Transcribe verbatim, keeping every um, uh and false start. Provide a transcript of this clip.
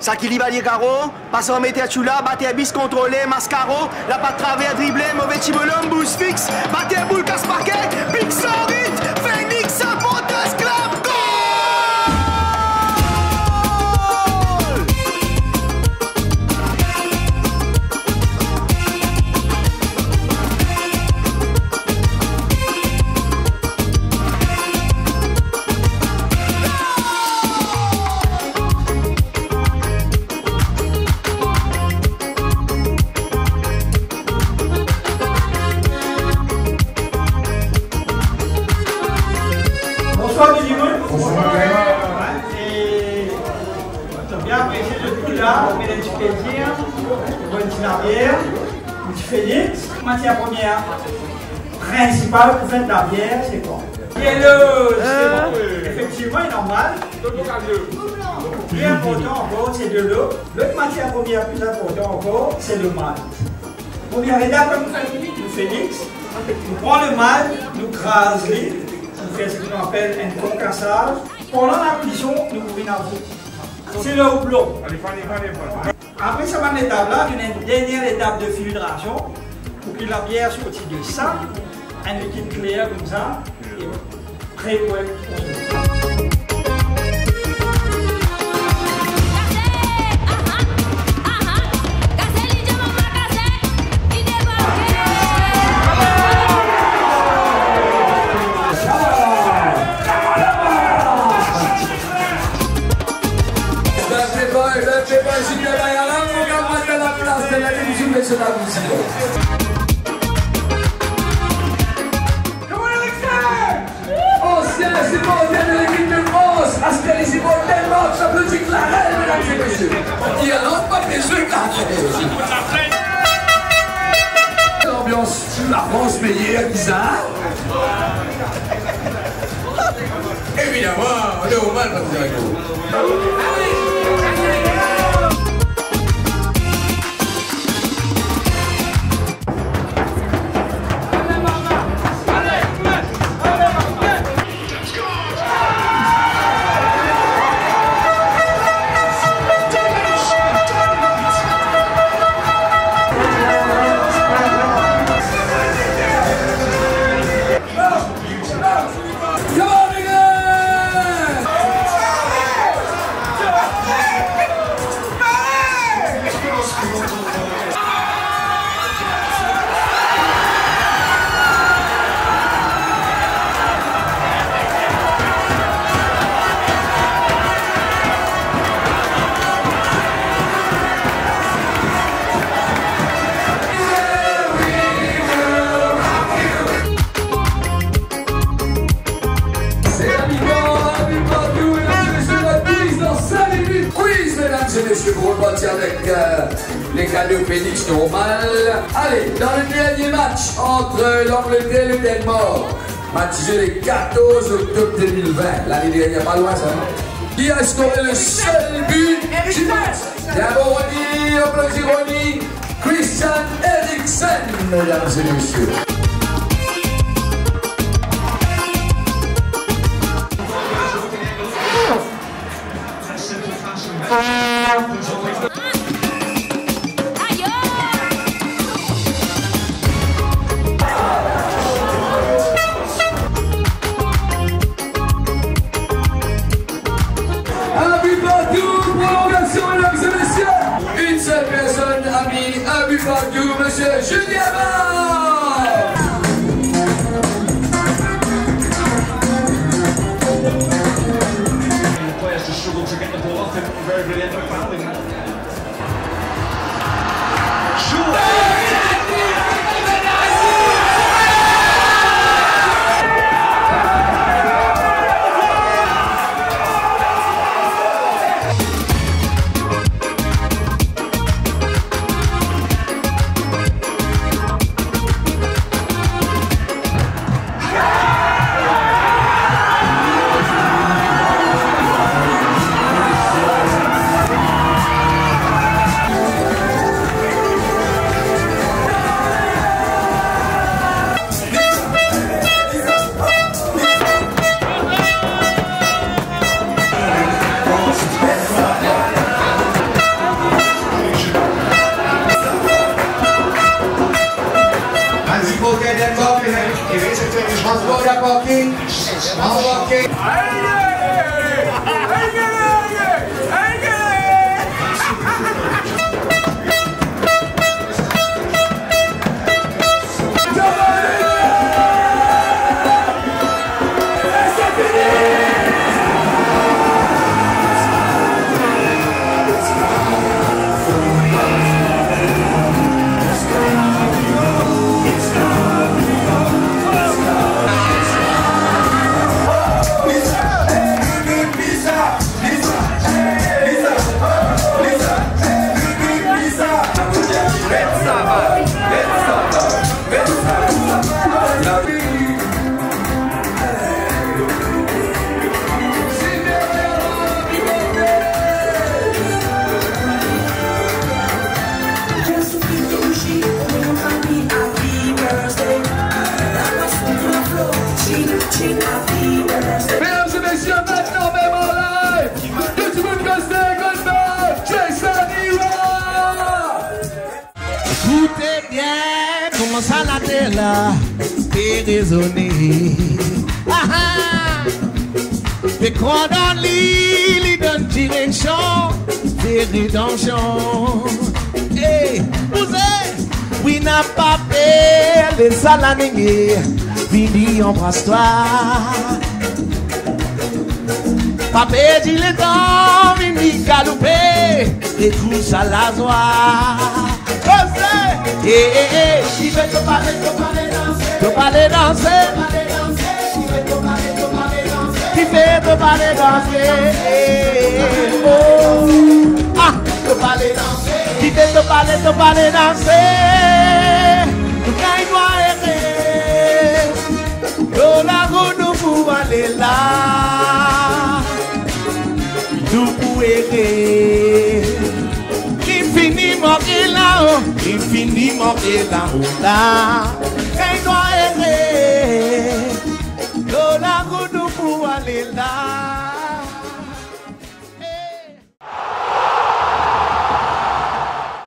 Saki li balie karo, pas ar Meter Choula, bater bis kontrole, Mascaro, lapat traver drible, move ti bonom, bouz fix, bater boul kas pake, pik san rit, Felix Sabotas, klab, gol! Bonswar tout dimoun. Bonswar. E, bien apresie zot tou la, me enn ti plezir, boir enn ti labier, enn ti Felix. Matier premie prinsipal pou fer labier, se kwa? Delo, zisteman. Efektivman, li normal. Pli inportan ankor, se delo. Lot matier premie pli inportan ankor, se le malt. Premie etap, kouma nou fer Felix, nou pran le malt, nou kraz li, nou fer seki nou apel enn konkasaz. Pandan lakuison, nou vinn avek, se le houblon. Apre sa bann etap la, nou ena enn dernie etap de filtrasion, pou ki labier sorti de sa, enn likid kler koumsa, e pre pou enn konsomsyon. Ebin, se pa, ebin, se pa Julien Mayala, mo gard mwa dan laplas de la divizion nasional, misisie. Ansien siporter de lekip de Frans, aster li siport Denmark, sa pe dir larel, medam e mesie. Irland pa pe zwe larel. Lanbians Lafrans meyer ki sa. Evidaman, normal, Patrick Zago. C'est la victoire, la victoire du West Sud, la quiz dans cinq minutes. Quiz, mesdames et messieurs, pour repartir avec, euh, les cadeaux Felix normal. Allez, dans le dernier match entre l'Angleterre et le Danemark, match jeu le quatorze octobre deux mille vingt, l'année dernière, pas loin ça, non ? Qui a scoré le seul but du match ? Bien bon, Ronny, applaudis Ronny. Christian Eriksen, mesdames et messieurs. Un but partout, prolongation, mesdames et messieurs. Une seule personne a mis un but partout, monsieur Julien Barre. Mesdames et messieurs, maintenant même en live, tout le monde reste comme ça, Jason Ira. Ekoute bien, kouma sa later la pe rezone. Ah, ah. Pe krwar dan li, li donn direksion, fer redansion. Ey, bouze, wi, napa per, les sa laninge vini anbras twa. Pa perdi letan, vini galoupe, retrouv sa lazwa. Koze, eh, eh, eh, kifer to pale, to pale danse. To pale danse. Kifer to pale danse. Eh, eh, eh, oh. Ah, to pale danse. Kifer to pale, to pale danse. Nou gagn drwa ere. Lor larout nou pou ale la, nou pou ere. Ki fini manke la, oh, ki fini manke la, oh, la. Gagn drwa ere. Lor larout nou pou ale la.